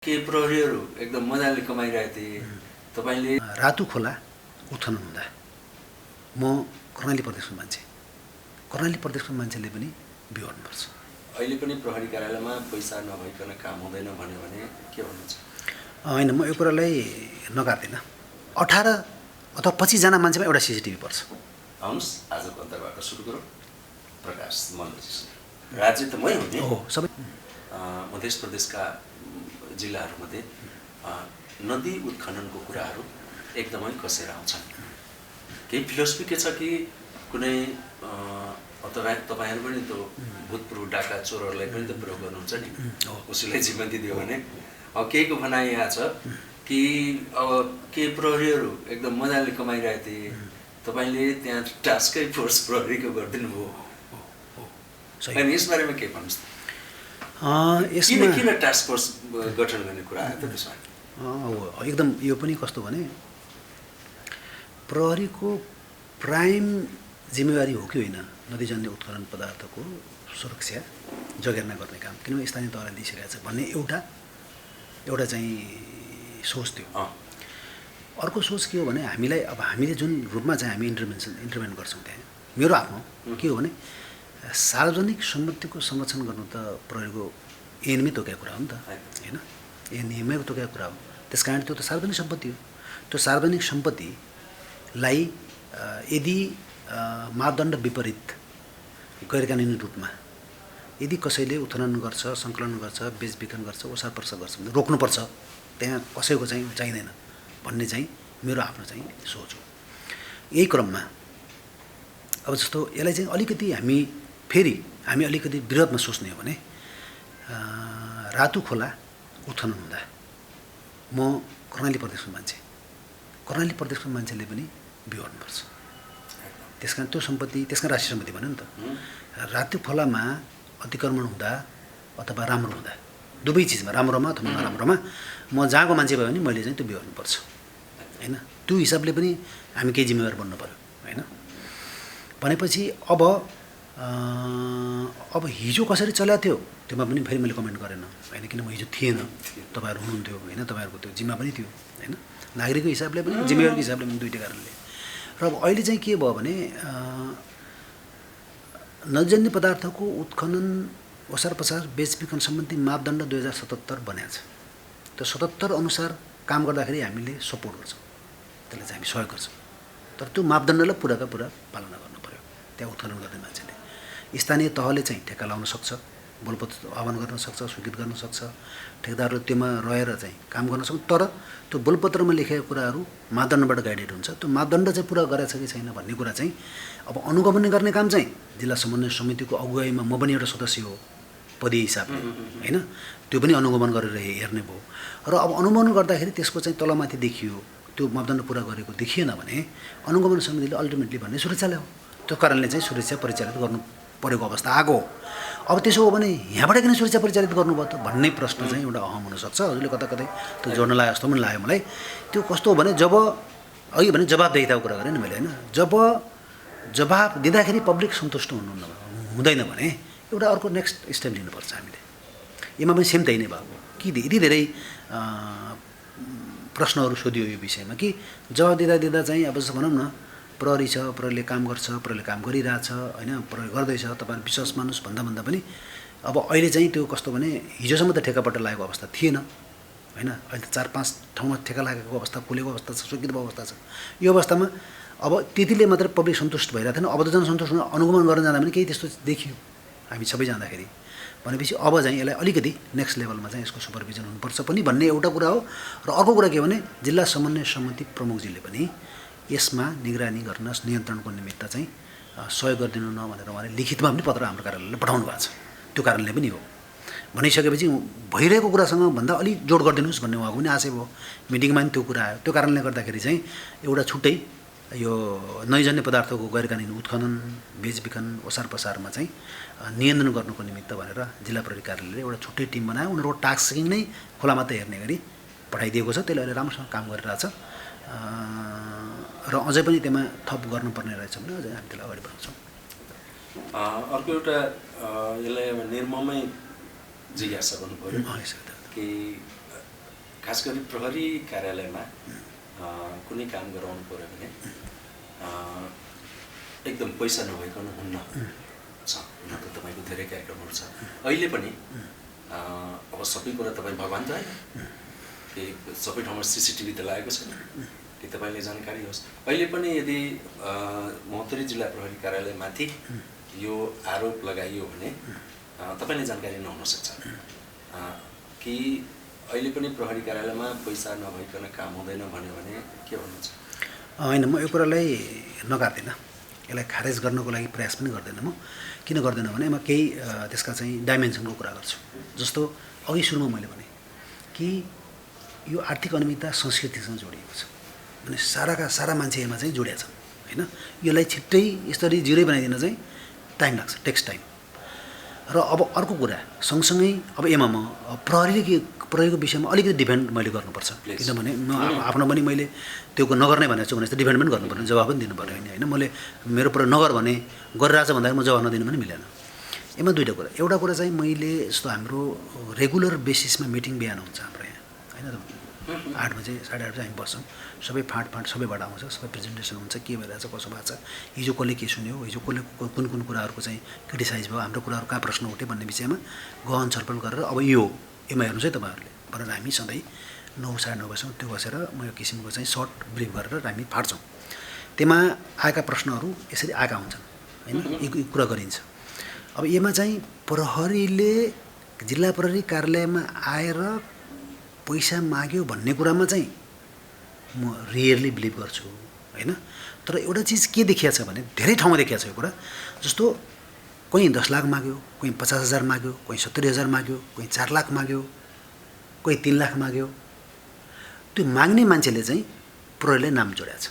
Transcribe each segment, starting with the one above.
के प्रहरीहरू एकदम मजाले कमाइरहेको थिए। तपाईले रातु खोला उत्खनन हुँदा म कर्णाली प्रदेशको मान्छे, कर्णाली प्रदेशको मान्छेले पनि बिहोर्नुपर्छ। अहिले पनि प्रहरी कार्यालयमा पैसा नभइकन काम हुँदैन भन्यो भने के भन्नुहुन्छ? होइन, म यो कुरालाई नकार्दिनँ। 18 अथवा 25 जना मान्छेमा एउटा सीसीटीभी पर्छ। आउनुहोस् आजको अन्तर्वार्ता सुरु गरौँ। प्रकाश मनजी, राज्य त मै हो नि। हो, सबै मध्य प्रदेशका जिल्लाहरूमध्ये नदी उत्खननको कुराहरू एकदमै कसेर आउँछन्। केही फिलोसफी के छ कि कुनै तपाईहरु पनि त भूतपूर्व डाका चोरहरूलाई पनि त प्रयोग गर्नुहुन्छ नि, उसैलाई जिम्मेवारी दियो भने। अब केहीको भनाइ यहाँ छ कि अब के प्रहरीहरू एकदम मजाले कमाइरहेको थिए, तपाईले त्यहाँ टास्कै फोर्स प्रहरीको गरिदिनु भयो। अनि यसबारेमा के भन्नुहोस् त? किन टास्क फोर्स गठन गर्ने कुरा आयो त त्यसमा? हो, एकदम यो पनि कस्तो भने प्रहरीको प्राइम जिम्मेवारी हो कि होइन नदीजन्य उत्खनन पदार्थको सुरक्षा जगेर्ना गर्ने काम, किनभने स्थानीय तहलाई दिइसकेको छ भन्ने एउटा चाहिँ सोच थियो। अर्को सोच के हो भने हामीलाई अब हामीले जुन रूपमा चाहिँ हामी इन्टरभेन गर्छौँ त्यहाँ मेरो आफ्नो के हो भने सार्वजनिक सम्पत्तिको संरक्षण गर्नु त प्रहरीको नियममै तोकेको कुरा हो नि त, होइन? नियममै तोकेको कुरा हो। त्यस कारण त्यो त सार्वजनिक सम्पत्ति हो। त्यो सार्वजनिक सम्पत्तिलाई यदि मापदण्ड विपरीत गैरकानुनी रूपमा यदि कसैले उत्खनन गर्छ, सङ्कलन गर्छ, बेचबिखन गर्छ, ओसार पर्सा गर्छ भने रोक्नुपर्छ। त्यहाँ कसैको चाहिँ चाहिँदैन भन्ने चाहिँ मेरो आफ्नो चाहिँ सोच हो। यही क्रममा अब जस्तो यसलाई चाहिँ अलिकति हामी अलिकति विरोधमा सोच्ने हो भने रातु खोला उत्खनन हुँदा म कर्णाली प्रदेशको मान्छे, कर्णाली प्रदेशको मान्छेले पनि बिहोर्नुपर्छ। त्यसकारण त्यो सम्पत्ति, त्यसकारण राष्ट्रिय सम्पत्ति भन्यो नि त। रातु खोलामा अतिक्रमण हुँदा अथवा राम्रो हुँदा दुवै चिजमा राम्रोमा अथवा नराम्रोमा म जहाँको मान्छे भयो भने मैले चाहिँ त्यो बिहोर्नुपर्छ, होइन? त्यो हिसाबले पनि हामी केही जिम्मेवार बन्नु पर्यो, होइन? भनेपछि अब हिजो कसरी चलाएको थियो त्योमा पनि फेरि मैले कमेन्ट गरेन, होइन? किन म हिजो थिएन, तपाईँहरू हुनुहुन्थ्यो, होइन? तपाईँहरूको त्यो जिम्मा पनि थियो, होइन? नागरिकको हिसाबले पनि जिम्मेवारको हिसाबले पनि दुईटै कारणले। र अब अहिले चाहिँ के भयो भने नदीजन्य पदार्थको उत्खनन, ओसार पसार, बेचबिखन सम्बन्धी मापदण्ड 2077 बनेको छ। त्यो 77 अनुसार काम गर्दाखेरि हामीले सपोर्ट गर्छौँ, त्यसलाई चाहिँ हामी सहयोग गर्छौँ। तर त्यो मापदण्डलाई पुराका पुरा पालना गर्नु पर्यो त्यहाँ उत्खनन गर्ने मान्छेले। स्थानीय तहले चाहिँ ठेक्का लाउन सक्छ, बोलपत्र आह्वान गर्न सक्छ, स्वीकृत गर्न सक्छ, ठेकदारले त्योमा रहेर चाहिँ काम गर्न सक्छ। तर त्यो बोलपत्रमा लेखेका कुराहरू मापदण्डबाट गाइडेड हुन्छ। त्यो मापदण्ड चाहिँ पुरा गरेछ कि छैन भन्ने कुरा चाहिँ अब अनुगमन गर्ने काम चाहिँ जिल्ला समन्वय समितिको अगुवाईमा म पनि एउटा सदस्य हो पदीय हिसाबले, होइन? त्यो पनि अनुगमन गरेर हेर्ने भयो। र अब अनुगमन गर्दाखेरि त्यसको चाहिँ तलमाथि देखियो, त्यो मापदण्ड पुरा गरेको देखिएन भने अनुगमन समितिले अल्टिमेटली भन्ने सुरक्षा ल्यायो। त्यो कारणले चाहिँ सुरक्षा परिचालित गर्नु परेको अवस्था आएको हो। अब त्यसो हो भने यहाँबाट किन सुरक्षा परिचालित गर्नुभयो त भन्ने प्रश्न चाहिँ एउटा अहम हुनसक्छ। हजुरले कता कतै त्यो जोड्न लाग्यो जस्तो पनि लाग्यो मलाई। त्यो कस्तो हो भने जब अघि भने जवाबदेहिताको कुरा गरेँ नि मैले, होइन? जब जवाब दिँदाखेरि पब्लिक सन्तुष्ट हुँदैन भने एउटा अर्को नेक्स्ट स्टेप लिनुपर्छ हामीले। यसमा पनि सेम त्यही नै भएको कि यति धेरै प्रश्नहरू सोधियो यो विषयमा कि जवाब दिँदा चाहिँ अब जस्तो भनौँ न प्रहरी छ, प्रहरीले काम गर्छ, प्रहरीले काम गरिरहेछ, होइन? प्रहरी गर्दैछ, तपाईँहरू विश्वास मान्नुहोस् भन्दा पनि अब अहिले चाहिँ त्यो कस्तो भने हिजोसम्म त ठेकापट्टा लागेको अवस्था थिएन, होइन? अहिले त 4-5 ठाउँमा ठेका लागेको अवस्था, खुलेको अवस्था छ, स्वीकृत अवस्था छ। यो अवस्थामा अब त्यतिले मात्रै पब्लिक सन्तुष्ट भइरहेको थिएन। अब त जनसन्तुष्ट अनुगमन गर्न जाँदा पनि केही त्यस्तो देखियो हामी सबै जाँदाखेरि। भनेपछि अब चाहिँ यसलाई अलिकति नेक्स्ट लेभलमा चाहिँ यसको सुपरभिजन हुनुपर्छ पनि भन्ने एउटा कुरा हो। र अर्को कुरा के भने जिल्ला समन्वय समिति प्रमुखजीले पनि यसमा निगरानी गर्न, नियन्त्रणको निमित्त चाहिँ सहयोग गरिदिनु न भनेर उहाँले लिखितमा पनि पत्र हाम्रो कार्यालयले पठाउनु भएको छ। त्यो कारणले पनि हो। भनिसकेपछि भइरहेको कुरासँग भन्दा अलि जोड गरिदिनुहोस् भन्ने उहाँको पनि आशय भयो। मिटिङमा पनि त्यो कुरा आयो। त्यो कारणले गर्दाखेरि चाहिँ एउटा छुट्टै यो नदीजन्य पदार्थको गैरकानुनी उत्खनन, बेचबिखन, ओसार पसारमा चाहिँ नियन्त्रण गर्नुको निमित्त भनेर जिल्ला प्रहरी कार्यालयले एउटा छुट्टै टिम बनायो। उनीहरूको टास्किङ नै खोला मात्रै हेर्ने गरी पठाइदिएको छ। त्यसले अहिले राम्रोसँग काम गरिरहेछ र अझै पनि त्यसमा थप गर्नुपर्ने रहेछ भने अझै हामी त्यसलाई अगाडि बढाउँछौँ। अर्को एउटा यसलाई अब निर्ममै जिज्ञासा गर्नु पर्यो कि खास गरी प्रहरी कार्यालयमा कुनै काम गराउनु पर्यो भने एकदम पैसा नभइकन हुन्न छ। हुन त तपाईँको धेरै कार्यक्रमहरू छ अहिले पनि। अब सबै कुरा तपाईँ भगवान् त होइन कि सबै ठाउँमा CCTV त लागेको छैन कि तपाईँले जानकारी होस्। अहिले पनि यदि महोत्तरी जिल्ला प्रहरी कार्यालयमाथि यो आरोप लगाइयो भने तपाईँले जानकारी नहुनसक्छ कि अहिले पनि प्रहरी कार्यालयमा पैसा नभइकन काम हुँदैन भन्यो भने के भन्नुहुन्छ? होइन, म यो कुरालाई नकार्दिनँ, यसलाई खारेज गर्नको लागि प्रयास पनि गर्दैन। म किन गर्दैन भने म केही त्यसका चाहिँ डाइमेन्सनको कुरा गर्छु। जस्तो अघि सुरुमा मैले भने कि यो आर्थिक अनियमितता संस्कृतिसँग जोडिएको छ भने सारा मान्छे यसमा चाहिँ जोडिया छन् होइन। यसलाई छिट्टै यसरी जिरो बनाइदिन चाहिँ टाइम लाग्छ, टेक्स टाइम। र अब अर्को कुरा सँगसँगै अब यसमा म प्रहरीको विषयमा अलिकति डिफेन्ड मैले गर्नुपर्छ, किनभने आफ्नो पनि मैले त्यो नगर्ने भनेको छु भने जस्तो डिफेन्ड पनि गर्नुपर्ने, जवाब पनि दिनु पर्यो होइन। मैले मेरो पुरा नगर भने गरिरहेछ भन्दाखेरि म जवाब नदिनु पनि मिलेन। यसमा दुईवटा कुरा। एउटा कुरा चाहिँ मैले जस्तो हाम्रो रेगुलर बेसिसमा मिटिङ बिहान हुन्छ हाम्रो यहाँ होइन, 8 बजे 8:30 बजे हामी बस्छौँ। सबै फाँट सबैबाट आउँछ, सबै प्रेजेन्टेसन हुन्छ, के भइरहेछ कसो भएको छ, हिजो कसले के सुन्यो, हिजो कसले कुन कुराहरूको चाहिँ क्रिटिसाइज भयो, हाम्रो कुराहरू कहाँ प्रश्न उठ्यो भन्ने विषयमा गहन छलफल गरेर अब यसमा हेर्नुहोस् है तपाईँहरूले भनेर हामी सधैँ 9 साढे 9 बजीसम्म त्यो बसेर म यो किसिमको चाहिँ सर्ट ब्रिफ गरेर हामी फाट्छौँ। त्यसमा आएका प्रश्नहरू यसरी आएका हुन्छन् होइन, यो कुरा गरिन्छ। अब यसमा चाहिँ प्रहरीले जिल्ला प्रहरी कार्यालयमा आएर पैसा माग्यो भन्ने कुरामा चाहिँ म रियरली बिलिभ गर्छु होइन। तर एउटा चिज के देखिया छ भने धेरै ठाउँमा देखिया छ यो कुरा। जस्तो कोही 10 लाख माग्यो, कोही 50,000 माग्यो, कोही 70,000 माग्यो, कोही 4 लाख माग्यो, कोही 3 लाख माग्यो। त्यो माग्ने मान्छेले चाहिँ प्रहरीले नाम जोडेको छ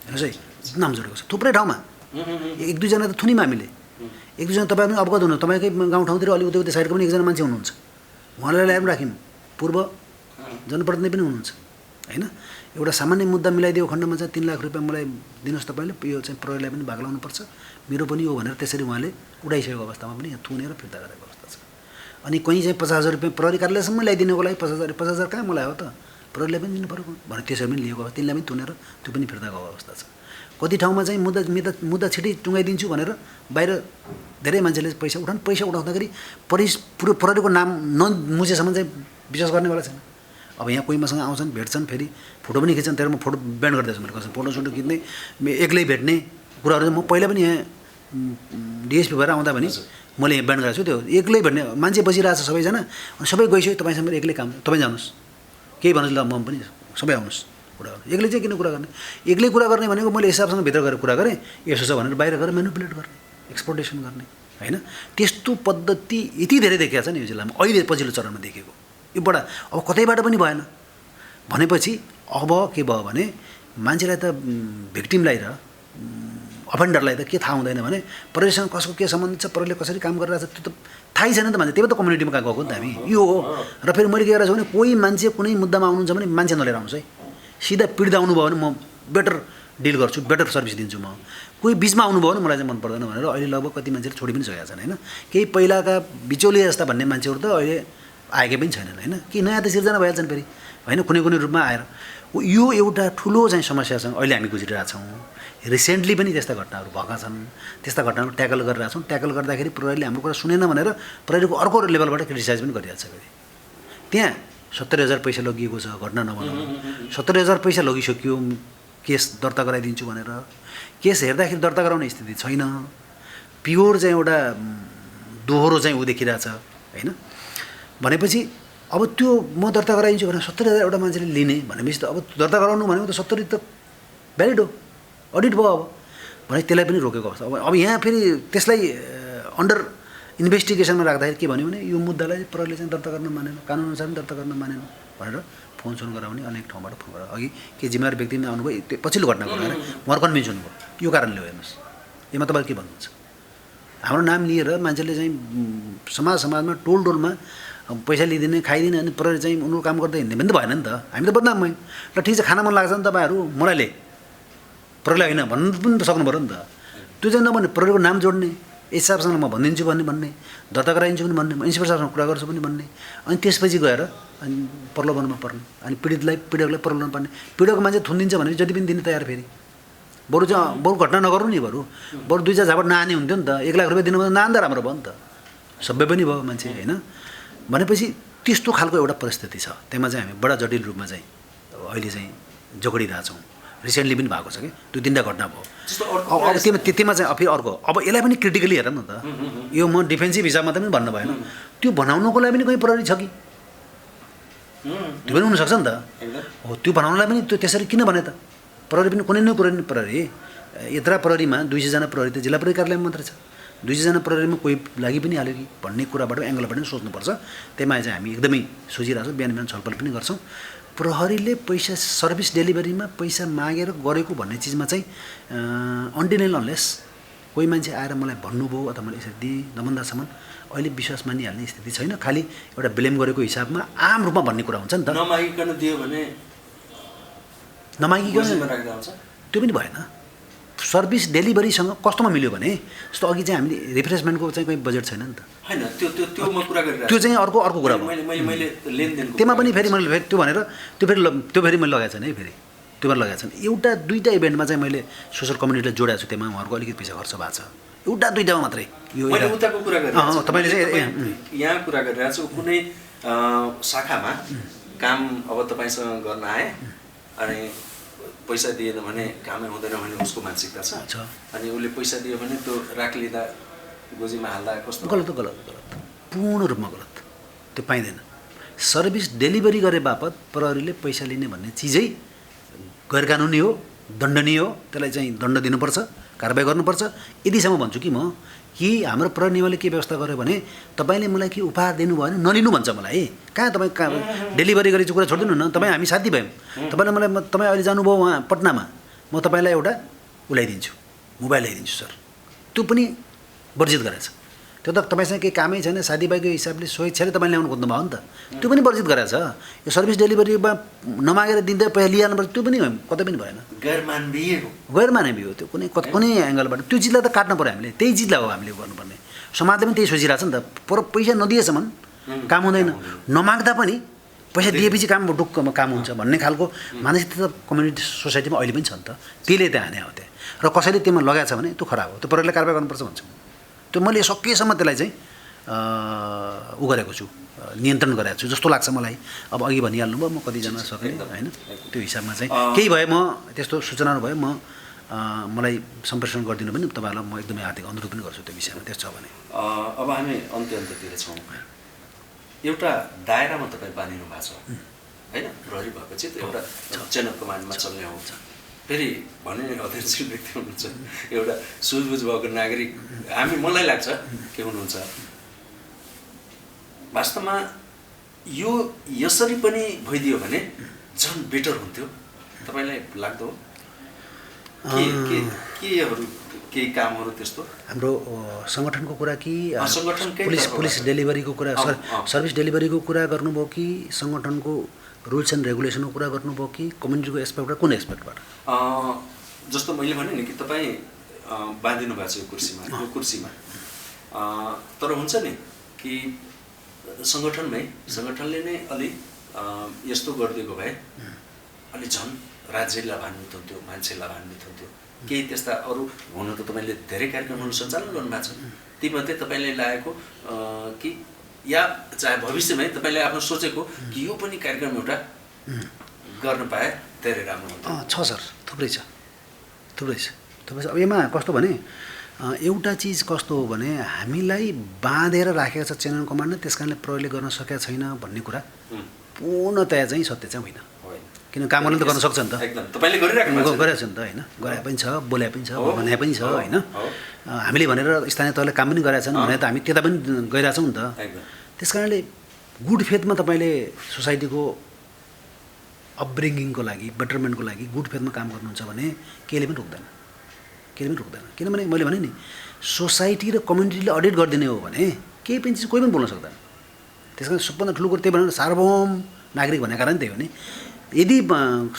हेर्नुहोस् है, नाम जोडेको छ थुप्रै ठाउँमा। 1-2 जना त थुनिमा हामीले 1-2 जना तपाईँ पनि अवगत हुनु, तपाईँकै गाउँठाउँतिर अलि उतै साइडको पनि 1 जना मान्छे हुनुहुन्छ, उहाँलाई ल्याएर राख्यौँ, पूर्व जनप्रतिनिधि पनि हुनुहुन्छ होइन। एउटा सामान्य मुद्दा मिलाइदिएको खण्डमा चाहिँ 3 लाख रुपियाँ मलाई दिनुहोस् तपाईँले, यो चाहिँ प्रहरीलाई पनि भाग लाउनुपर्छ, मेरो पनि हो भनेर त्यसरी उहाँले उडाइसकेको अवस्थामा पनि यहाँ थुनेर फिर्ता गरेको अवस्था छ। अनि कहीँ चाहिँ 50,000 रुपियाँ प्रहरी कार्यालयसम्म ल्याइदिनुको लागि 50,000 कहाँ मलाई हो त, प्रहरीलाई पनि दिनु पऱ्यो भने त्यसरी पनि लिएको अवस्था, तिनलाई पनि थुनेर त्यो पनि फिर्ता गएको अवस्था छ। कति ठाउँमा चाहिँ मुद्दा छिटै टुङ्गाइदिन्छु भनेर बाहिर धेरै मान्छेले पैसा उठाउँदाखेरि प्रहरीको नाम नमुछेसम्म चाहिँ विश्वास गर्नेवाला छैन। अब यहाँ कोही मसँग आउँछन्, भेट्छन्, फेरि फोटो पनि खिच्छन्, तर म फोटो ब्यान गरिदिएछु मैले कसम, फोटो खिच्ने एक्लै भेट्ने कुराहरू म पहिला पनि यहाँ डिएसपी भएर आउँदा भने मैले यहाँ ब्यान गरेको छु। त्यो एक्लै भेट्ने मान्छे बसिरहेको छ सबैजना, अनि सबै गइसक्यो, तपाईँसँग मेरो एक्लै काम, तपाईँ जानुहोस्, केही भन्नुहोस्, ल म पनि सबै आउनुहोस्, कुरा गर्ने। एक्लै चाहिँ किन कुरा गर्ने, एक्लै कुरा गर्ने भनेको मैले हिसाबसँग भित्र गएर कुरा गरेँ, यसो छ भनेर बाहिर गएर मेनिपुलेट गर्ने, एक्सप्लोइटेसन गर्ने होइन। त्यस्तो पद्धति यति धेरै देखिएको छ नि यो जिल्लामा अहिले पछिल्लो चरणमा देखेको। योबाट अब कतैबाट पनि भएन भनेपछि अब के भयो भने मान्छेलाई त भिक्टिमलाई र अफेन्डरलाई त के थाहा हुँदैन भने प्रहरीसँग कसको के सम्बन्ध छ, प्रहरीले कसरी काम गरिरहेको छ त्यो त थाहै छैन त मान्छे। त्यही त कम्युनिटीमा गएको नि त हामी, यो हो। र फेरि मैले के गरेको छु भने कोही मान्छे कुनै मुद्दामा आउनुहुन्छ भने मान्छे नलिएर आउँछ है, सिधा पीडित आउनुभयो भने म बेटर डिल गर्छु, बेटर सर्भिस दिन्छु म। कोही बिचमा आउनुभयो भने मलाई चाहिँ मन पर्दैन भनेर अहिले लगभग कति मान्छेले छोडी पनि सकेका छन् होइन। केही पहिलाका बिचौलिया जस्ता भन्ने मान्छेहरू त अहिले आएकै पनि छैनन् होइन, कि नयाँ त सिर्जना भइहाल्छन् फेरि होइन, कुनै रूपमा आएर। यो एउटा ठुलो चाहिँ समस्यासँग अहिले हामी गुज्रिरहेछौँ। रिसेन्टली पनि त्यस्ता घटनाहरू भएका छन्, त्यस्ता घटनाहरू ट्याकल गरिरहेछौँ। ट्याकल गर्दाखेरि प्रहरीले हाम्रो कुरा सुनेन भनेर प्रहरीको अर्को लेभलबाट क्रिटिसाइज पनि गरिरहेको छ। फेरि त्यहाँ 70,000 पैसा लगिएको छ, घटना नभनौँ, 70,000 पैसा लगिसक्यो, केस दर्ता गराइदिन्छु भनेर केस हेर्दाखेरि दर्ता गराउने स्थिति छैन। प्योर चाहिँ एउटा दोहोरो चाहिँ ऊ देखिरहेछ होइन। भनेपछि अब त्यो म दर्ता गराइदिन्छु भनेर 70,000 एउटा मान्छेले लिने भनेपछि त अब दर्ता गराउनु भनेको त 70 त भ्यालिड हो, अडिट भयो। अब भने त्यसलाई पनि रोकेको अवस्था। अब यहाँ फेरि त्यसलाई अन्डर इन्भेस्टिगेसनमा राख्दाखेरि के भन्यो भने यो मुद्दालाई प्रहरीले चाहिँ दर्ता गर्न मानेन, कानुनअनुसार पनि दर्ता गर्न मानेन भनेर फोन गराउने अनेक ठाउँबाट फोन गरेर अघि के जिम्मेवार व्यक्तिले आउनुभयो, त्यो पछिल्लो घटनाको गरेर उहाँहरू कन्भिन्स हुनुभयो यो कारणले हो। हेर्नुहोस् यसमा तपाईँले के भन्नुहुन्छ, हाम्रो नाम लिएर मान्छेले चाहिँ समाजमा टोलमा पैसा लिइदिने, खाइदिने, अनि प्रहरी चाहिँ उनीहरू काम गर्दै हिँड्ने पनि त भएन नि त, हामी त बदनाम भयौँ। ल ठिक छ, खाना मन लाग्छ नि तपाईँहरू, मलाई ले प्रहरीलाई होइन भन्नु पनि त सक्नु पऱ्यो नि त। त्यो चाहिँ नभने प्रहरीको नाम जोड्ने एचआरसँग म भनिदिन्छु भन्ने दर्ता गराइदिन्छु पनि भन्ने इन्सपेक्टर साहबसँग कुरा गर्छु पनि भन्ने अनि त्यसपछि गएर अनि प्रलोभनमा पर्ने अनि पीडकलाई प्रलोभन पर्ने पीडकको मान्छे थुनिदिन्छ भने जति पनि दिने तयार फेरि बरु घटना नगर्नु नि बरु 2-4 झापट नआने हुन्थ्यो नि त 1 लाख रुपियाँ दिनुभन्दा नआन्दा राम्रो भयो नि त सबै पनि भयो मान्छे होइन भनेपछि त्यस्तो खालको एउटा परिस्थिति छ त्यसमा चाहिँ हामी बडा जटिल रूपमा चाहिँ अहिले चाहिँ जोडिरहेछौँ रिसेन्टली पनि भएको छ कि 2-3टा घटना भयो अब त्यतिमा चाहिँ फेरि अर्को अब यसलाई पनि क्रिटिकली हेर न त यो म डिफेन्सिभ हिसाबमा त पनि भन्नु भएन त्यो बनाउनुको लागि पनि कहीँ प्रहरी छ कि त्यो पनि हुनसक्छ नि त हो त्यो बनाउनलाई पनि त्यो त्यसरी किन भने त प्रहरी पनि कुनै न कुनै प्रहरी यत्रा प्रहरीमा 200 जना प्रहरी त जिल्ला प्रहरी कार्यालयमा मात्रै छ 200 जना प्रहरीमा कोही लागि पनि हाल्यो कि भन्ने कुराबाट एङ्गलबाट पनि सोच्नुपर्छ त्यसमा चाहिँ हामी एकदमै सोचिरहेको छौँ बिहान छलफल पनि गर्छौँ प्रहरीले पैसा सर्भिस डेलिभरीमा पैसा मागेर गरेको भन्ने चिजमा चाहिँ अनडिनाइल अनलेस कोही मान्छे आएर मलाई भन्नुभयो अथवा मैले यसरी दिएँ नभन्दासम्म अहिले विश्वास मानिहाल्ने स्थिति छैन खालि एउटा ब्लेम गरेको हिसाबमा आम रूपमा भन्ने कुरा हुन्छ नि त नमागिकन दियो भने नमागिकन त्यो पनि भएन सर्भिस डेलिभरीसँग कस्तोमा मिल्यो भने जस्तो अघि चाहिँ हामीले रिफ्रेसमेन्टको चाहिँ कोही बजेट छैन नि त हैन त्यो म कुरा गरिरहेको त्यो चाहिँ अर्को कुरा हो मैले लेनदेनको त्यसमा पनि फेरि मैले त्यो भनेर त्यो फेरि मैले लगाएको छैन है फेरि त्यो पनि लगाएको छैन एउटा 2टा इभेन्टमा चाहिँ मैले सोसल कम्युनिटीलाई जोडेको छु त्यसमा उहाँहरूको अलिकति पैसा खर्च भएको छ एउटा 2टामा मात्रै यो मैले उताको कुरा गरिरहेको तपाईले चाहिँ यहाँ कुरा गरिरहेको छु कुनै शाखामा काम अब तपाईसँग गर्न आए अनि पैसा दिएन भने कामै हुँदैन भने उसको मानसिकता छ अनि उसले पैसा दियो भने त्यो राख लिँदा गोजीमा हाल्दा कस्तो गलत पूर्ण रूपमा गलत त्यो पाइँदैन सर्भिस डेलिभरी गरे बापत प्रहरीले पैसा लिने भन्ने चिजै गैर कानुनी हो दण्डनीय हो त्यसलाई चाहिँ दण्ड दिनुपर्छ कारबाही गर्नुपर्छ यदिसम्म भन्छु कि म कि हाम्रो प्रहरी नियमले के व्यवस्था गर्यो भने तपाईँले मलाई के उपहार दिनुभयो भने नलिनु भन्छ मलाई कहाँ तपाईँ डेलिभरी गरेको कुरा छोडिदिनु न तपाईँ हामी साथी भयौँ तपाईँले मलाई तपाईँ अहिले जानुभयो वहाँ पटनामा म तपाईँलाई एउटा ल्याइदिन्छु मोबाइल ल्याइदिन्छु सर त्यो पनि वर्जित गरेछ त्यो त तपाईँसँग केही कामै छैन साथीभाइको हिसाबले स्वेच्छाले तपाईँले ल्याउनु खोज्नु भयो नि त त्यो पनि वर्जित गरेछ यो सर्भिस डेलिभरीमा नमागेर दिँदै पैसा लिइहाल्नुपर्छ त्यो पनि कतै पनि भएन गैरमानवीय हो त्यो कुनै एङ्गलबाट त्यो चिजलाई त काट्नु पऱ्यो हामीले त्यही चिजलाई हो हामीले गर्नुपर्ने समाजले पनि त्यही सोचिरहेको छ नि त पैसा नदिएसम्म काम हुँदैन नमाग्दा पनि पैसा दिएपछि काम हुन्छ भन्ने खालको मानसिकता कम्युनिटी सोसाइटीमा अहिले पनि छ नि त त्यसले त्यहाँ हाने हो त्यहाँ र कसैले त्यसमा लगाएको छ भने त्यो खराब हो त्यो प्रहरीले कारबाही गर्नुपर्छ भन्छु त्यो मैले सकेसम्म त्यसलाई चाहिँ उ गरेको छु नियन्त्रण गरेको छु जस्तो लाग्छ मलाई अब अघि भनिहाल्नु भयो म कतिजना सक्ने होइन त्यो हिसाबमा चाहिँ केही भए म त्यस्तो सूचनाहरू भयो मलाई सम्प्रेषण गरिदिनु पनि तपाईँहरूलाई म एकदमै हार्दिक अनुरोध पनि गर्छु त्यो विषयमा त्यस्तो छ भने अब हामी अन्त्यतिर छौँ एउटा दायरामा तपाईँ बाँधिनु भएको छ होइन प्रहरी भएपछि एउटा चेन अफ कमान्डमा चल्ने हो फेरि भने अध्यक्षीय व्यक्ति हुनुहुन्छ एउटा सुझबुझ भएको नागरिक मलाई लाग्छ के हुनुहुन्छ वास्तवमा यो यसरी पनि भइदियो भने झन् बेटर हुन्थ्यो तपाईँलाई लाग्दो केही कामहरू त्यस्तो हाम्रो सङ्गठनको कुरा कि पुलिस डेलिभरीको कुरा सर्भिस डेलिभरीको कुरा गर्नुभयो कि सङ्गठनको रुल्स एन्ड रेगुलेसनको कुरा गर्नुभयो कि कम्युनिटीको एस्पेक्टबाट कुन एस्पेक्टबाट जस्तो मैले भने नि कि तपाईँ बाँधिनु भएको छ यो कुर्सीमा तर हुन्छ नि कि सङ्गठनले नै अलिक यस्तो गरिदिएको भए अलि झन् राज्यलाई लाभान्वित हुन्थ्यो मान्छे लाभान्वित हुन्थ्यो केही त्यस्ता अरू हुन त तपाईँले धेरै कार्यक्रमहरू सञ्चालन गर्नुभएको छ तीमध्ये तपाईँले लागेको कि या चाहे भविष्यमै तपाईँले आफ्नो सोचेको कि यो पनि कार्यक्रम एउटा गर्न पाए धेरै राम्रो हुन्थ्यो छ सर थुप्रै छ अब यसमा कस्तो भने एउटा चिज कस्तो हो भने हामीलाई बाँधेर राखेको छ चेन अफ कमान्डले त्यस कारणले प्रहरीले गर्न सकेका छैन भन्ने कुरा पूर्णतया चाहिँ सत्य चाहिँ होइन किन काम गर्नु त गर्न सक्छ नि त तपाईँले गरिरहेको छ नि त होइन गरे पनि छ बोले पनि छ भने पनि छ होइन हामीले भनेर स्थानीय तहले काम पनि गरेका छन् भने त हामी त्यता पनि गइरहेछौँ नि त त्यस कारणले गुड फेथमा तपाईँले सोसाइटीको अपब्रिङ्गिङको लागि बेटरमेन्टको लागि गुड फेथमा काम गर्नुहुन्छ भने केहीले पनि रोक्दैन किनभने मैले भने नि सोसाइटी र कम्युनिटीले अडिट गरिदिने हो भने केही पनि चिज कोही पनि बोल्न सक्दैन त्यस कारण सबभन्दा ठुलो कुरो त्यही भनेर सार्वभौम नागरिक भन्ने कारण त्यही हो नि यदि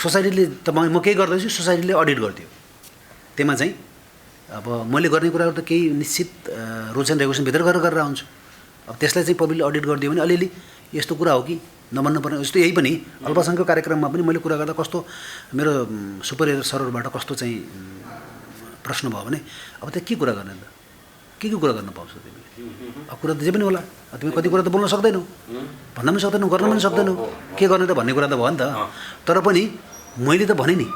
सोसाइटीले तपाईँ म केही गर्दैछु सोसाइटीले अडिट गरिदियो त्यसमा चाहिँ अब मैले गर्ने कुराहरू त केही निश्चित रुल्स एन्ड रेगुलेसनभित्र गरेर आउँछु। अब त्यसलाई चाहिँ पब्लिकले अडिट गरिदियो भने अलिअलि यस्तो कुरा हो कि नमान्नुपर्ने, जस्तो यही पनि अल्पसङ्ख्यक कार्यक्रममा पनि मैले कुरा गर्दा कस्तो मेरो सुपरियर सरहरूबाट कस्तो चाहिँ प्रश्न भयो भने अब त्यहाँ के कुरा गर्ने त, के कुरा गर्न पाउँछौ तिमीले, अब कुरा त जे पनि होला, तिमी कति कुरा त बोल्न सक्दैनौ, भन्न पनि सक्दैनौ, गर्न पनि सक्दैनौ, के गर्ने त भन्ने कुरा त भयो नि त। तर पनि मैले त भने नि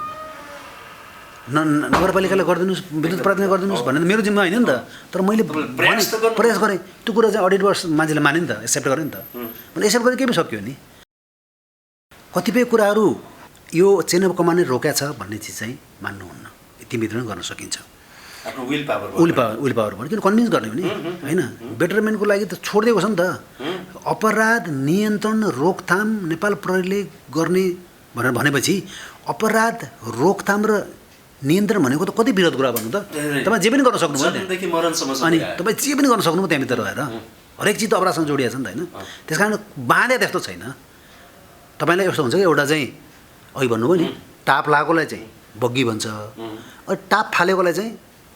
नगरपालिकालाई गरिदिनुहोस्, विद्युत प्राधिकरणले गरिदिनुहोस् भन्ने मेरो जिम्मा होइन नि त। तर मैले प्रयास गरेँ, त्यो कुरा चाहिँ अडिट मान्छेले माने नि त, एक्सेप्ट गरेँ नि त। मैले एक्सेप्ट गरेँ, केही पनि सक्यो नि। कतिपय कुराहरू यो चेन अफ कमान्डले रोक्या छ भन्ने चिज चाहिँ मान्नुहुन्न, यतिभित्र नै गर्न सकिन्छ। विल पावर भन्यो, किन कन्भिन्स गर्ने भने होइन, बेटरमेन्टको लागि त छोडिदिएको छ नि त। अपराध नियन्त्रण रोकथाम नेपाल प्रहरीले गर्ने भनेर भनेपछि अपराध रोकथाम र नियन्त्रण भनेको त कति विरोध कुरा भन्नु त। तपाईँ जे पनि गर्न सक्नुभयो अनि तपाईँ जे पनि गर्न सक्नुभयो त्यहाँभित्र रहेर, हरेक चिज त अपराधसँग जोडिएको छ नि त होइन। त्यस कारण बाँधे त्यस्तो छैन। तपाईँलाई यस्तो हुन्छ कि एउटा चाहिँ अघि भन्नुभयो नि टाप लगाएकोलाई चाहिँ बग्गी भन्छ, अनि टाप फालेकोलाई चाहिँ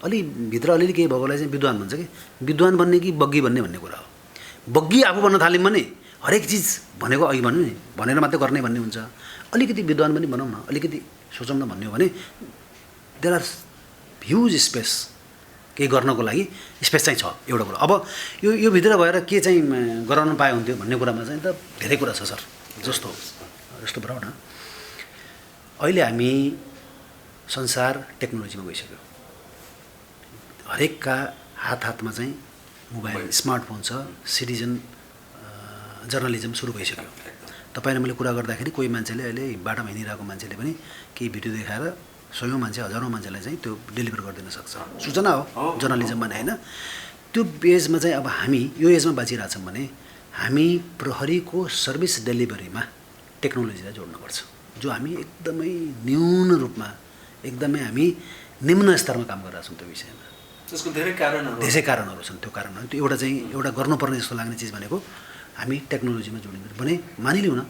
अलि भित्र अलिअलि केही भएकोलाई चाहिँ विद्वान भन्छ कि। विद्वान बन्ने कि बग्गी बन्ने भन्ने कुरा हो। बग्गी आफू बन्न थाल्यौँ भने हरेक चिज भनेको अघि भन्नु नि भनेर मात्रै गर्ने भन्ने हुन्छ। अलिकति विद्वान पनि बनाउँ न, अलिकति सोचौँ न भन्ने हो भने देयर आर ह्युज स्पेस, केही गर्नको लागि स्पेस चाहिँ छ एउटा कुरा। अब यो भित्र भएर के चाहिँ गराउन पाए हुन्थ्यो भन्ने कुरामा चाहिँ त धेरै कुरा छ सर। जस्तो भनौँ न, अहिले हामी संसार टेक्नोलोजीमा गइसक्यो। हरेकका हातमा चाहिँ मोबाइल स्मार्टफोन छ, सिटिजन जर्नलिजम सुरु भइसक्यो। तपाईँले मैले कुरा गर्दाखेरि कोही मान्छेले अहिले बाटोमा हिँडिरहेको मान्छेले पनि केही भिडियो देखाएर सयौँ मान्छे हजारौँ मान्छेलाई चाहिँ त्यो डेलिभर गरिदिन सक्छ। सूचना हो जर्नलिजम भने होइन। त्यो एजमा चाहिँ अब हामी यो एजमा बाँचिरहेछौँ भने हामी प्रहरीको सर्भिस डेलिभरीमा टेक्नोलोजीलाई जोड्नुपर्छ, जो हामी एकदमै न्यून रूपमा एकदमै हामी निम्न स्तरमा काम गरिरहेको छौँ। त्यो विषयमा त्यसको धेरै कारणहरू छन्। त्यो कारणहरू त्यो एउटा चाहिँ एउटा गर्नुपर्ने जस्तो लाग्ने चिज भनेको हामी टेक्नोलोजीमा जोडिनु भने मानिलिउँ न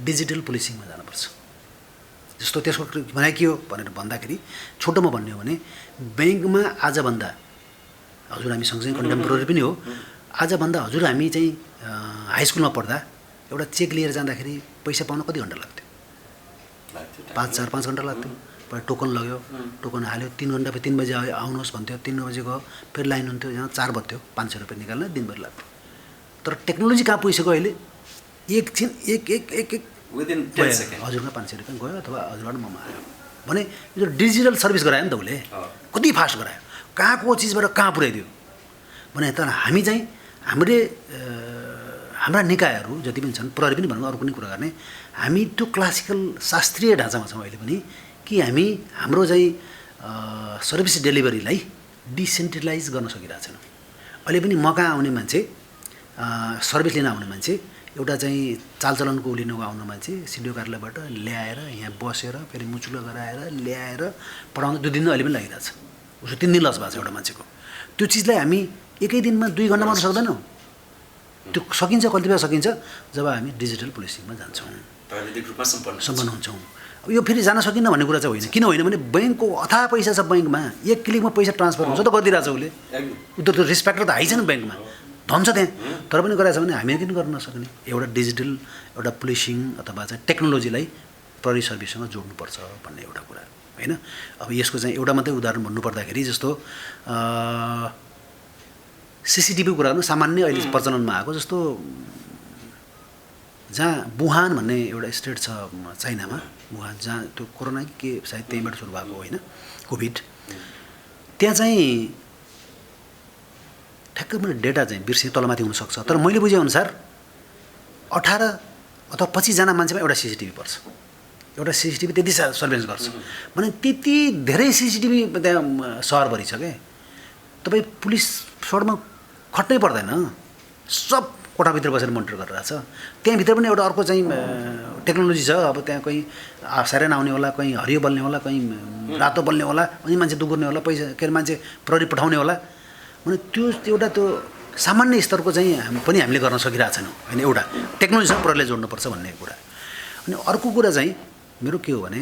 डिजिटल पुलिसिङमा जानुपर्छ। जस्तो त्यसको भनाइ के हो भनेर भन्दाखेरि छोटोमा भन्ने हो भने ब्याङ्कमा आजभन्दा हजुर हामी सँगसँगै कन्टेम्पोरेरी पनि हो, आजभन्दा हजुर हामी चाहिँ हाई स्कुलमा पढ्दा एउटा चेक लिएर जाँदाखेरि पैसा पाउन कति घन्टा लाग्थ्यो? 5 घन्टा लाग्थ्यो। पहिला टोकन लग्यो, टोकन हाल्यो, 3 घन्टा 3 बजे आउनुहोस् भन्थ्यो, 3 बजे गयो, फेरि लाइन हुन्थ्यो, यहाँ 4 बज्थ्यो, 500 रुपियाँ निकाल्न दिनभरि लाग्थ्यो। तर टेक्नोलोजी कहाँ पुगिसक्यो अहिले, एकछिन एक विदिन 10 सेकेन्ड हजुरमा 500 रुपियाँ गयो अथवा हजुरबाट ममा आयो भने यो डिजिटल सर्भिस गरायो नि त उसले, कति फास्ट गरायो, कहाँको चिजबाट कहाँ पुर्याइदियो भने। तर हामी चाहिँ हाम्रा निकायहरू जति पनि छन्, प्रहरी पनि भनौँ, अरू पनि कुरा गर्ने, हामी त्यो क्लासिकल शास्त्रीय ढाँचामा छौँ अहिले पनि कि हामी हाम्रो चाहिँ सर्भिस डेलिभरीलाई डिसेन्ट्रलाइज गर्न सकिरहेको छैनौँ। अहिले पनि म कहाँ आउने मान्छे, सर्भिस लिन आउने मान्छे, एउटा चाहिँ चालचलनको लिनको आउने मान्छे सिडिओ कार्यालयबाट ल्याएर यहाँ बसेर फेरि मुचुलो गराएर ल्याएर पढाउनु 2 दिन अहिले पनि लागिरहेछ। उसको 3 दिन लस भएको छ एउटा मान्छेको। त्यो चिजलाई हामी एकै दिनमा 2 घन्टामा गर्न सक्दैनौँ। त्यो सकिन्छ, कतिपय सकिन्छ जब हामी डिजिटल पुलिसिङमा जान्छौँ, प्राविधिक रूपमा सम्पन्न हुन्छौँ। अब यो फेरि जान सकिन्न भन्ने कुरा चाहिँ होइन। किन होइन भने ब्याङ्कको अथाह पैसा छ ब्याङ्कमा, एक क्लिकमा पैसा ट्रान्सफर हुन्छ त गरिदिरहेछ उसले। त्यो रिस्पेक्टर त हाई छ नि ब्याङ्कमा, धन छ त्यहाँ, तर पनि गराएछ भने हामी किन गर्न नसक्ने। एउटा डिजिटल एउटा पुलिसिङ अथवा चाहिँ टेक्नोलोजीलाई प्रहरी सर्भिससँग जोड्नुपर्छ भन्ने एउटा कुरा होइन। अब यसको चाहिँ एउटा मात्रै उदाहरण भन्नुपर्दाखेरि जस्तो सिसिटिभीको कुरा गर्नु सामान्य अहिले प्रचलनमा आएको, जस्तो जहाँ वुहान भन्ने एउटा स्टेट छ चाइनामा, वुहान जहाँ त्यो कोरोना के सायद त्यहीँबाट सुरु भएको होइन कोभिड, त्यहाँ चाहिँ ठ्याक्कै मैले डेटा चाहिँ बिर्सेँ, तलमाथि हुनसक्छ, तर मैले बुझेअनुसार 18 अथवा 25 जना मान्छेमा एउटा सिसिटिभी पर्छ। एउटा सिसिटिभी त्यति सर्भेलेन्स गर्छ भने त्यति धेरै सिसिटिभी त्यहाँ सहरभरि छ क्या। तपाईँ पुलिस सडकमा खट्नै पर्दैन, सब कोठाभित्र बसेर मोनिटर गरिरहेको छ। त्यहाँभित्र पनि एउटा अर्को चाहिँ टेक्नोलोजी छ। अब त्यहाँ कहीँ साइरेन आउने होला, कहीँ हरियो बल्ने होला, कहीँ रातो बल्ने होला, अनि मान्छे दुगुर्ने होला, पैसा के अरे मान्छे प्रहरी पठाउने होला भने त्यो एउटा त्यो सामान्य स्तरको चाहिँ पनि हामीले गर्न सकिरहेको छैनौँ होइन। एउटा टेक्नोलोजीसँग प्रहरीले जोड्नुपर्छ भन्ने कुरा। अनि अर्को कुरा चाहिँ मेरो के हो भने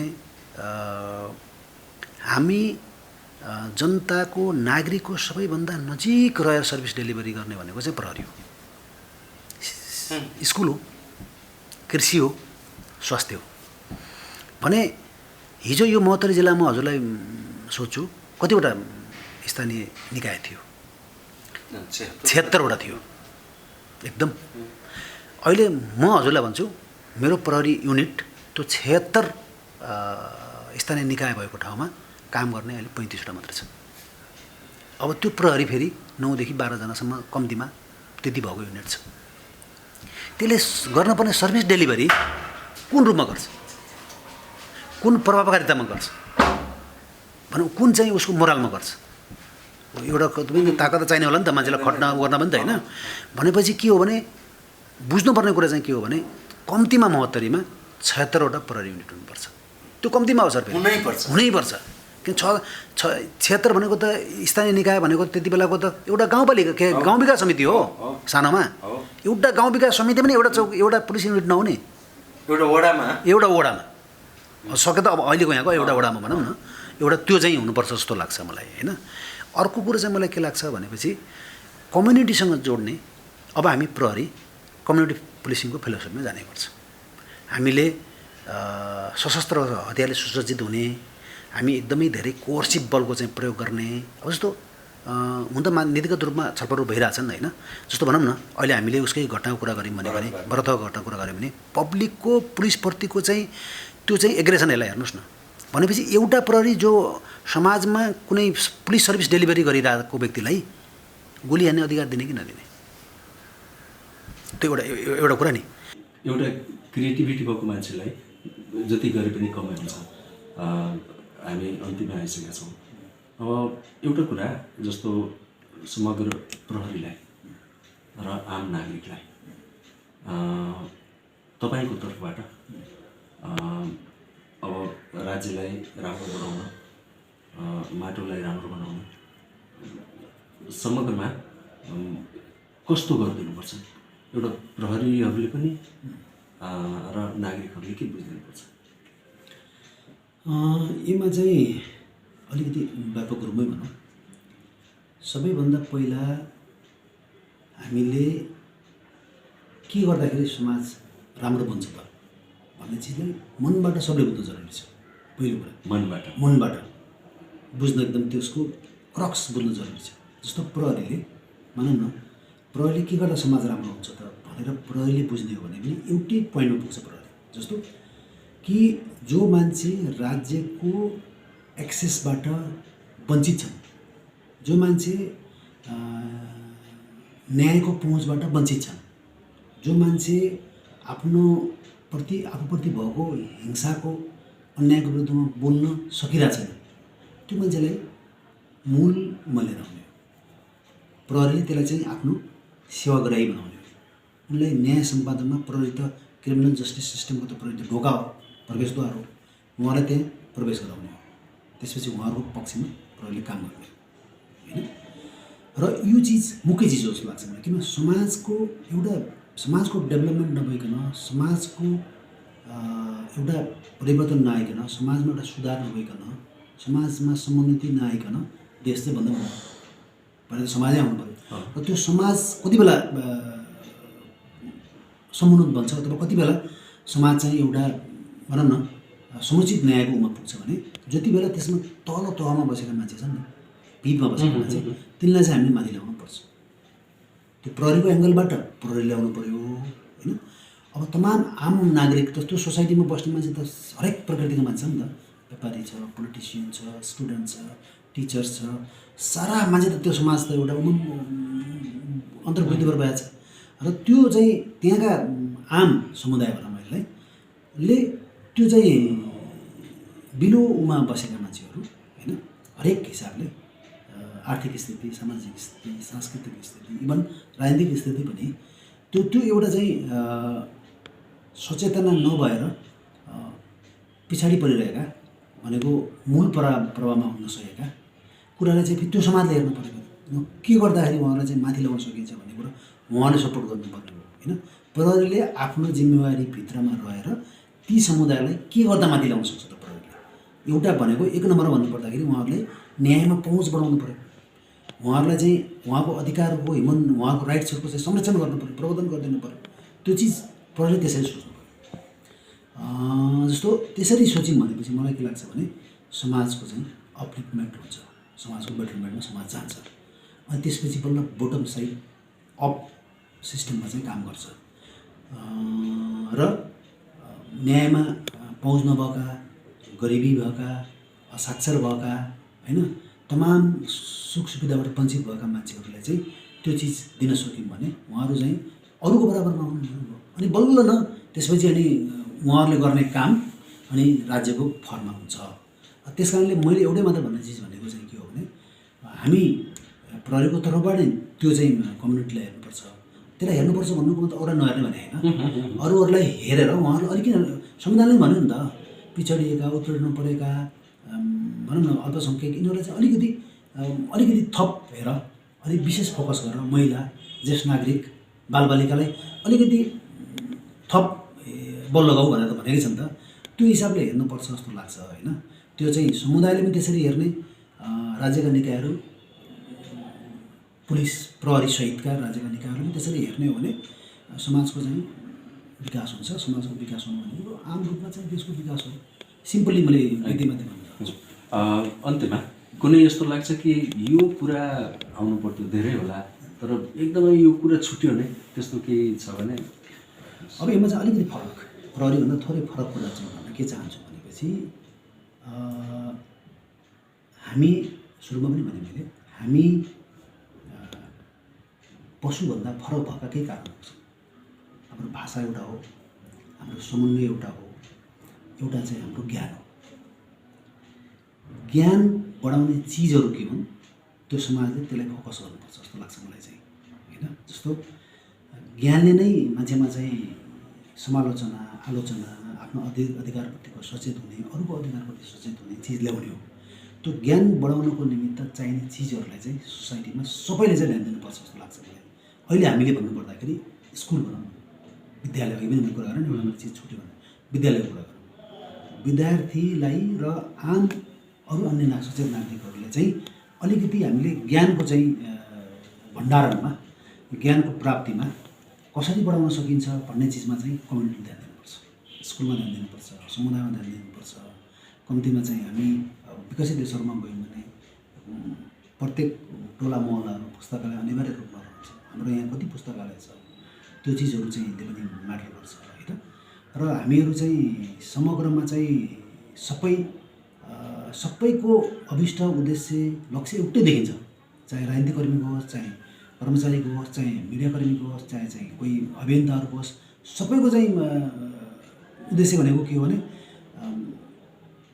हामी जनताको नागरिकको सबैभन्दा नजिक रहेर सर्भिस डेलिभरी गर्ने भनेको चाहिँ प्रहरी हो, स्कुल हो, कृषि हो, स्वास्थ्य हो। भने हिजो यो महोत्तरी जिल्लामा हजुरलाई सोध्छु कतिवटा स्थानीय निकाय थियो? 76वटा थियो एकदम। अहिले म हजुरलाई भन्छु मेरो प्रहरी युनिट त्यो 76 स्थानीय निकाय भएको ठाउँमा काम गर्ने अहिले 35वटा मात्र छ। अब त्यो प्रहरी फेरि 9 देखि 12 जनासम्म कम्तीमा त्यति भएको युनिट छ। त्यसले गर्नुपर्ने सर्भिस डेलिभरी कुन रूपमा गर्छ, कुन प्रभावकारितामा गर्छ भनौँ, कुन चाहिँ उसको मोरलमा गर्छ? एउटा ताकत त चाहिने होला नि त मान्छेलाई खट्न गर्न पनि त होइन। भनेपछि के हो भने बुझ्नुपर्ने कुरा चाहिँ के हो भने कम्तीमा महोत्तरीमा 76वटा प्रहरी युनिट हुनुपर्छ। त्यो कम्तीमा हो सर, हुनैपर्छ। किन 76 भनेको त स्थानीय निकाय भनेको त्यति बेलाको त एउटा गाउँपालिका गाउँ विकास समिति हो सानोमा। एउटा गाउँ विकास समिति पनि एउटा पुलिस युनिट नहुने, एउटा वडामा सके त अब अहिलेको यहाँको एउटा वडामा भनौँ न, एउटा त्यो चाहिँ हुनुपर्छ जस्तो लाग्छ मलाई होइन। अर्को कुरो चाहिँ मलाई के लाग्छ भनेपछि कम्युनिटीसँग जोड्ने, अब हामी प्रहरी कम्युनिटी पुलिसिङको फेलोसिपमा जानैपर्छ। हामीले सशस्त्र हतियारले सुसज्जित हुने, हामी एकदमै धेरै कोर्सिभ बलको चाहिँ प्रयोग गर्ने। अब जस्तो हुन त नीतिगत रूपमा छलफलहरू भइरहेछन् होइन। जस्तो भनौँ न अहिले हामीले उसकै घटनाको कुरा गऱ्यौँ भने व्रतको घटनाको कुरा गऱ्यौँ भने पब्लिकको पुलिसप्रतिको चाहिँ त्यो चाहिँ एग्रेसन यसलाई हेर्नुहोस् न। भनेपछि एउटा प्रहरी जो समाजमा कुनै पुलिस सर्भिस डेलिभरी गरिरहेको व्यक्तिलाई गोली हान्ने अधिकार दिने कि नदिने, त्यो एउटा कुरा नि। एउटा क्रिएटिभिटी भएको मान्छेलाई जति गरे पनि कमै हुन्छ। हामी अन्तिममा आइसकेका छौँ। अब एउटा कुरा जस्तो समग्र प्रहरीलाई र आम नागरिकलाई तपाईँको तर्फबाट अब राज्यलाई राम्रो बनाउन, माटोलाई राम्रो बनाउन समग्रमा कस्तो गरिदिनुपर्छ? एउटा प्रहरीहरूले पनि र नागरिकहरूले के बुझिदिनुपर्छ? यसमा चाहिँ अलिकति व्यापक रूपमै भनौँ, सबैभन्दा पहिला हामीले के गर्दाखेरि समाज राम्रो बन्छ त भन्ने चिजलाई मनबाट सबले बुझ्नु जरुरी छ। पहिलो कुरा मनबाट बुझ्न एकदम त्यसको क्रक्स बुझ्नु जरुरी छ। जस्तो प्रहरीले भनौँ न, प्रहरीले के गर्दा समाज राम्रो हुन्छ त भनेर प्रहरीले बुझ्ने हो भने पनि एउटै पोइन्टमा पुग्छ प्रहरी। जस्तो कि जो मान्छे राज्यको एक्सेसबाट वञ्चित छन्, जो मान्छे न्यायको पहुँचबाट वञ्चित छन्, जो मान्छे आफूप्रति भएको हिंसाको अन्यायको विरुद्धमा बोल्न सकिरहेको छैन, त्यो मान्छेलाई मूलमा लिएर आउने हो। प्रहरीले त्यसलाई चाहिँ आफ्नो सेवाग्राही बनाउने हो। उनलाई न्याय सम्पादनमा प्रहरी त क्रिमिनल जस्टिस सिस्टमको त प्रहरी त ढोका हो, प्रवेशद्वार हो, उहाँलाई त्यहाँ प्रवेश गराउने हो। त्यसपछि उहाँहरूको पक्षमा प्रहरीले काम गर्ने हो होइन। र यो चिज मुख्य चिज हो जस्तो लाग्छ मलाई। किन समाजको डेभलपमेन्ट नभइकन, समाजको एउटा परिवर्तन नआइकन, समाजमा एउटा सुधार नभइकन, समाजमा समोन्नति नआइकन देश चाहिँ भन्दा पहिला समाजै आउनु पऱ्यो। र त्यो समाज कति बेला समुन्नत बन्छ अथवा कति बेला समाज चाहिँ एउटा भनौँ न समुचित न्यायको उमा पुग्छ भने जति बेला त्यसमा तल तहमा बसेका मान्छे छन् नि, भिडमा बसेका मान्छे, तिनलाई चाहिँ हामीले माथि ल्याउनु पर्छ। त्यो प्रहरीको एङ्गलबाट प्रहरी ल्याउनु पऱ्यो होइन। अब तमाम आम नागरिक त त्यो सोसाइटीमा बस्ने मान्छे त हरेक प्रकृतिको मान्छे छ नि त। व्यापारी छ, पोलिटिसियन छ, स्टुडेन्ट छ, टिचर्स छ, सारा मान्छे त त्यो समाज त एउटा अन्तर्वृत्तिबाट भएको छ। र त्यो चाहिँ त्यहाँका आम समुदाय भनौँ ले त्यो चाहिँ बिलो उमा बसेका मान्छेहरू होइन, हरेक हिसाबले आर्थिक स्थिति, सामाजिक स्थिति, सांस्कृतिक स्थिति, इभन राजनीतिक स्थिति पनि त्यो एउटा चाहिँ सचेतना नभएर पछाडि परिरहेका भनेको मूल प्रभावमा हुन सकेका कुरालाई चाहिँ त्यो समाजले हेर्नु पऱ्यो। के गर्दाखेरि उहाँलाई चाहिँ माथि ल्याउन सकिन्छ भन्ने कुरा उहाँले सपोर्ट गर्नुपर्ने हो होइन। प्रहरीले आफ्नो जिम्मेवारी भित्रमा रहेर ती समुदायलाई के गर्दा माथि ल्याउन सक्छ त प्रहरीले एउटा भनेको एक नम्बरमा भन्नुपर्दाखेरि उहाँहरूले न्यायमा पहुँच बढाउनु पऱ्यो, उहाँहरूलाई चाहिँ उहाँको अधिकारको उहाँको राइट्सहरूको चाहिँ संरक्षण गर्नु पऱ्यो, प्रवर्धन गरिदिनु पऱ्यो। त्यो चिज प्रहरीले त्यसरी सोच्नु पऱ्यो। जस्तो त्यसरी सोच्यौँ भनेपछि मलाई के लाग्छ भने समाजको चाहिँ अपलिफ्टमेन्ट हुन्छ, समाजको बेटरमेन्टमा समाज जान्छ, अनि त्यसपछि बल्ल बोटम साइड अप सिस्टममा चाहिँ काम गर्छ। र न्यायमा पहुँच नभएका, गरिबी भएका, असाक्षर भएका, होइन, तमाम सुख सुविधाबाट वञ्चित भएका मान्छेहरूलाई चाहिँ त्यो चिज दिन सक्यौँ भने उहाँहरू चाहिँ अरूको बराबरमा हुनुभयो। अनि बल्ल न त्यसपछि अनि उहाँहरूले गर्ने काम अनि राज्यको फरमा हुन्छ। त्यस कारणले मैले एउटै मात्र भन्ने चिज भनेको चाहिँ के हो भने हामी प्रहरीको तर्फबाट त्यो चाहिँ कम्युनिटीलाई हेर्नुपर्छ। त्यसलाई हेर्नुपर्छ भन्नुको मतलब एउटा नहेर्ने भने होइन, अरूहरूलाई हेरेर उहाँहरू अलिकति संविधानले भन्यो नि त, पिछडिएका, उत्पीडन परेका, भनौँ न अल्पसङ्ख्यक, यिनीहरूलाई चाहिँ अलिकति थप हेर, अलिक विशेष फोकस गरेर महिला, ज्येष्ठ नागरिक, बालबालिकालाई अलिकति थप बल लगाऊ भनेर त भनेकै छ नि त। त्यो हिसाबले हेर्नुपर्छ जस्तो लाग्छ होइन। त्यो चाहिँ समुदायले पनि त्यसरी हेर्ने, राज्यका निकायहरू, पुलिस प्रहरी सहितका राज्यका निकायहरूले पनि त्यसरी हेर्ने हो भने समाजको चाहिँ विकास हुन्छ। समाजको विकास हुनु भनेको आम रूपमा चाहिँ देशको विकास हो। सिम्पली मैले विधिमाथि भन्नु चाहन्छु। अन्त्यमा कुनै यस्तो लाग्छ कि यो कुरा आउनु पर्थ्यो, धेरै होला, तर एकदमै यो कुरा छुट्यो भने त्यस्तो केही छ भने? अब यसमा चाहिँ अलिकति फरक, प्रहरीभन्दा थोरै फरक कुरा चाहिँ भन्न के चाहन्छु भनेपछि हामी सुरुमा पनि भने मैले हामी पशुभन्दा फरक भएका केही कारणहरू छन्। हाम्रो भाषा एउटा हो, हाम्रो समन्वय एउटा हो, एउटा चाहिँ हाम्रो ज्ञान हो। ज्ञान बढाउने चिजहरू के हुन् त्यो समाजले त्यसलाई फोकस गर्नुपर्छ जस्तो लाग्छ मलाई चाहिँ होइन। जस्तो ज्ञानले नै मान्छेमा चाहिँ समालोचना, आलोचना, आफ्नो अधिकारप्रतिको सचेत हुने, अरूको अधिकारप्रति सचेत हुने चिज ल्याउने हो। त्यो ज्ञान बढाउनको निमित्त चाहिने चिजहरूलाई चाहिँ सोसाइटीमा सबैले चाहिँ ध्यान दिनुपर्छ जस्तो लाग्छ मलाई। अहिले हामीले भन्नुपर्दाखेरि स्कुल भनौँ, विद्यालय, अघि पनि मैले कुरा गरेँ नि, एउटा चिज छुट्यो भने विद्यालयको कुरा गरौँ, विद्यार्थीलाई र आम अरू अन्य सचेत नागरिकहरूले चाहिँ अलिकति हामीले ज्ञानको चाहिँ भण्डारणमा, ज्ञानको प्राप्तिमा कसरी बढाउन सकिन्छ भन्ने चिजमा चाहिँ कम्युनिटीले ध्यान दिनुपर्छ, स्कुलमा ध्यान दिनुपर्छ, समुदायमा ध्यान दिनुपर्छ। कम्तीमा चाहिँ हामी विकसित देशहरूमा गयौँ भने प्रत्येक टोला मोहल्लाहरू पुस्तकालय अनिवार्य रूपमा रहन्छ। हाम्रो यहाँ कति पुस्तकालय छ, त्यो चिजहरू चाहिँ यसले पनि म्याटर गर्छ होइन। र हामीहरू चाहिँ समग्रमा चाहिँ सबैको अभिष्ट उद्देश्य लक्ष्य एउटै देखिन्छ, चाहे राजनीतिकर्मीको होस्, चाहे कर्मचारीको होस्, चाहे मिडियाकर्मीको होस्, चाहे चाहिँ कोही अभियन्ताहरूको होस्, सबैको चाहिँ उद्देश्य भनेको के हो भने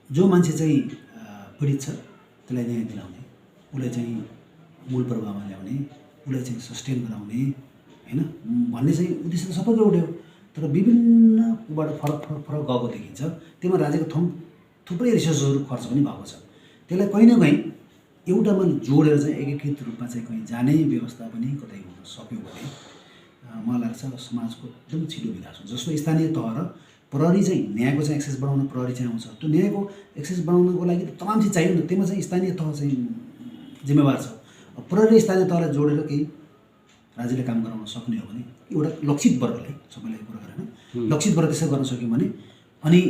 जो मान्छे चाहिँ पीडित छ त्यसलाई न्याय दिलाउने, उसलाई चाहिँ मूल प्रभावमा ल्याउने, उसलाई चाहिँ सस्टेन गराउने होइन भन्ने चाहिँ उद्देश्य त सबैको एउटै हो। तर विभिन्नबाट फरक गएको देखिन्छ। त्यसमा राज्यको थुप्रै रिसोर्सहरू खर्च पनि भएको छ। त्यसलाई कहीँ न कहीँ एउटामा जोडेर चाहिँ एकीकृत रूपमा चाहिँ कहीँ जाने व्यवस्था पनि कतै हुन सक्यो भने मलाई लाग्छ समाजको एकदम छिटो विकास हुन्छ। जस्तो स्थानीय तह र प्रहरी चाहिँ न्यायको चाहिँ एक्सेस बढाउन प्रहरी चाहिँ आउँछ, त्यो न्यायको एक्सेस बढाउनको लागि त तमाम चिज चाहियो नि, त्यसमा चाहिँ स्थानीय तह चाहिँ जिम्मेवार छ। प्रहरी स्थानीय तहलाई जोडेर केही राज्यले काम गराउन सक्ने हो भने एउटा लक्षित वर्गलाई, सबैलाई कुरा गरेन, लक्षित वर्ग त्यसै गर्न सक्यो भने अनि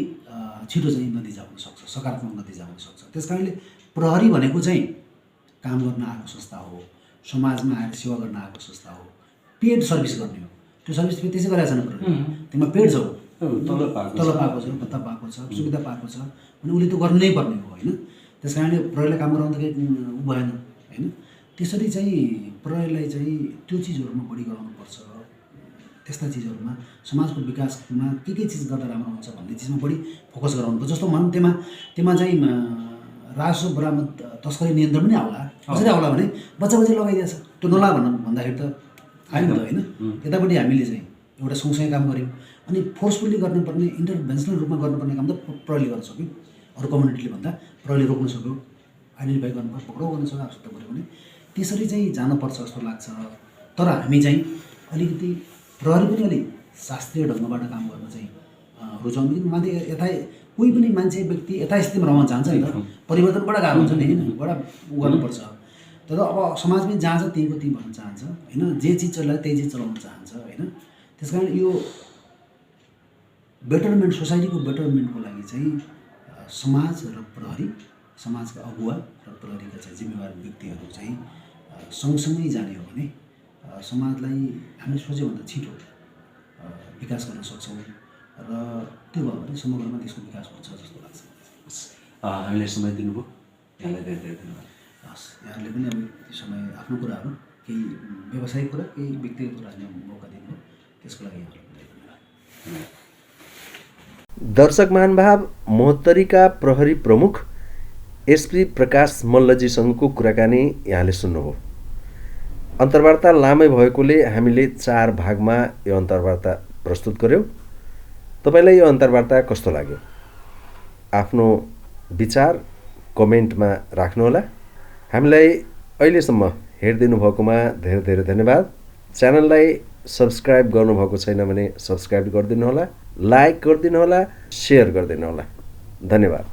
छिटो चाहिँ नतिजा हुन सक्छ, सकारात्मक नतिजा हुन सक्छ। त्यस कारणले प्रहरी भनेको चाहिँ काम गर्न आएको संस्था हो, समाजमा आएर सेवा गर्न आएको संस्था हो, पेड सर्भिस गर्ने हो। त्यो सर्भिस त्यसै गरेको छैन प्रहरी, त्यसमा पेड छ, तल पाएको छ, भत्ता पाएको छ, सुविधा पाएको छ भने उसले त्यो गर्नु नै पर्ने हो होइन। त्यस कारणले प्रहरीलाई काम गराउनु त केही भएन होइन। त्यसरी चाहिँ प्रहरीलाई चाहिँ त्यो चिजहरूमा बढी गराउनुपर्छ। त्यस्ता चिजहरूमा समाजको विकासमा के चिज गर्दा राम्रो हुन्छ भन्ने चिजमा बढी फोकस गराउनुपर्छ। जस्तो भनौँ त्यहाँ चाहिँ राजस्व बरामद तस्करी नियन्त्रण पनि आउला। कसरी आउला भने बच्चा लगाइदिएछ, त्यो नला भन्दाखेरि त आयो नि त होइन। यतापट्टि हामीले चाहिँ एउटा सँगसँगै काम गऱ्यौँ। अनि फोर्सफुल्ली गर्नुपर्ने, इन्टरभेन्सनल रूपमा गर्नुपर्ने काम त प्रहरीले गर्न सक्यो, अरू कम्युनिटीले भन्दा प्रहरीले रोक्न सक्यो, आइडेन्टिफाई गर्नुपर्छ, पक्राउ गर्न सक्यो आवश्यकता पऱ्यो भने। त्यसरी चाहिँ जानुपर्छ जस्तो लाग्छ। तर हामी चाहिँ अलिकति प्रहरी पनि अलिक शास्त्रीय ढङ्गबाट काम गर्न चाहिँ रुचाउनु किन मान्छे कोही पनि मान्छे व्यक्ति यथास्थितिमा रहन चाहन्छ नि त परिवर्तन बडा गाह्रो हुन्छ नि होइन बडा उ गर्नुपर्छ तर अब समाजमै जहाँ छ त्यहीँको त्यहीँ भन्न चाहन्छ होइन जे चिज चलायो त्यही चिज चलाउन चाहन्छ होइन त्यस कारण यो बेटरमेन्ट सोसाइटीको बेटरमेन्टको लागि चाहिँ समाज र प्रहरी समाजका अगुवा र प्रहरीका चाहिँ जिम्मेवार व्यक्तिहरू चाहिँ सँगसँगै जाने हो भने समाजलाई हामीले सोचेभन्दा छिटो विकास गर्न सक्छौँ र त्यो भयो भने समग्रमा देशको विकास हुन्छ जस्तो लाग्छ। हामीले समय दिनुभयो यहाँलाई धेरै धेरै धन्यवाद। हस् यहाँहरूले पनि अब त्यो समय आफ्नो कुराहरू केही व्यावसायिक कुरा केही व्यक्तिगत कुराहरूले मौका दिनुभयो त्यसको लागि यहाँहरूलाई धन्यवाद। दर्शक महानुभाव महोत्तरीका प्रहरी प्रमुख एसपी प्रकाश मल्लजीसँगको कुराकानी यहाँले सुन्नुभयो। अन्तर्वार्ता लामै भएकोले हामीले 4 भागमा यो अन्तर्वार्ता प्रस्तुत गर्यौँ। तपाईलाई यो अन्तर्वार्ता कस्तो लाग्यो आफ्नो विचार कमेन्टमा राख्नुहोला। हामीलाई अहिलेसम्म हेरिदिनु भएकोमा धेरै धेरै धन्यवाद। च्यानललाई सब्स्क्राइब गर्नुभएको छैन भने सब्स्क्राइब गरिदिनु होला, लाइक गरिदिनु होला, सेयर गरिदिनु होला। धन्यवाद।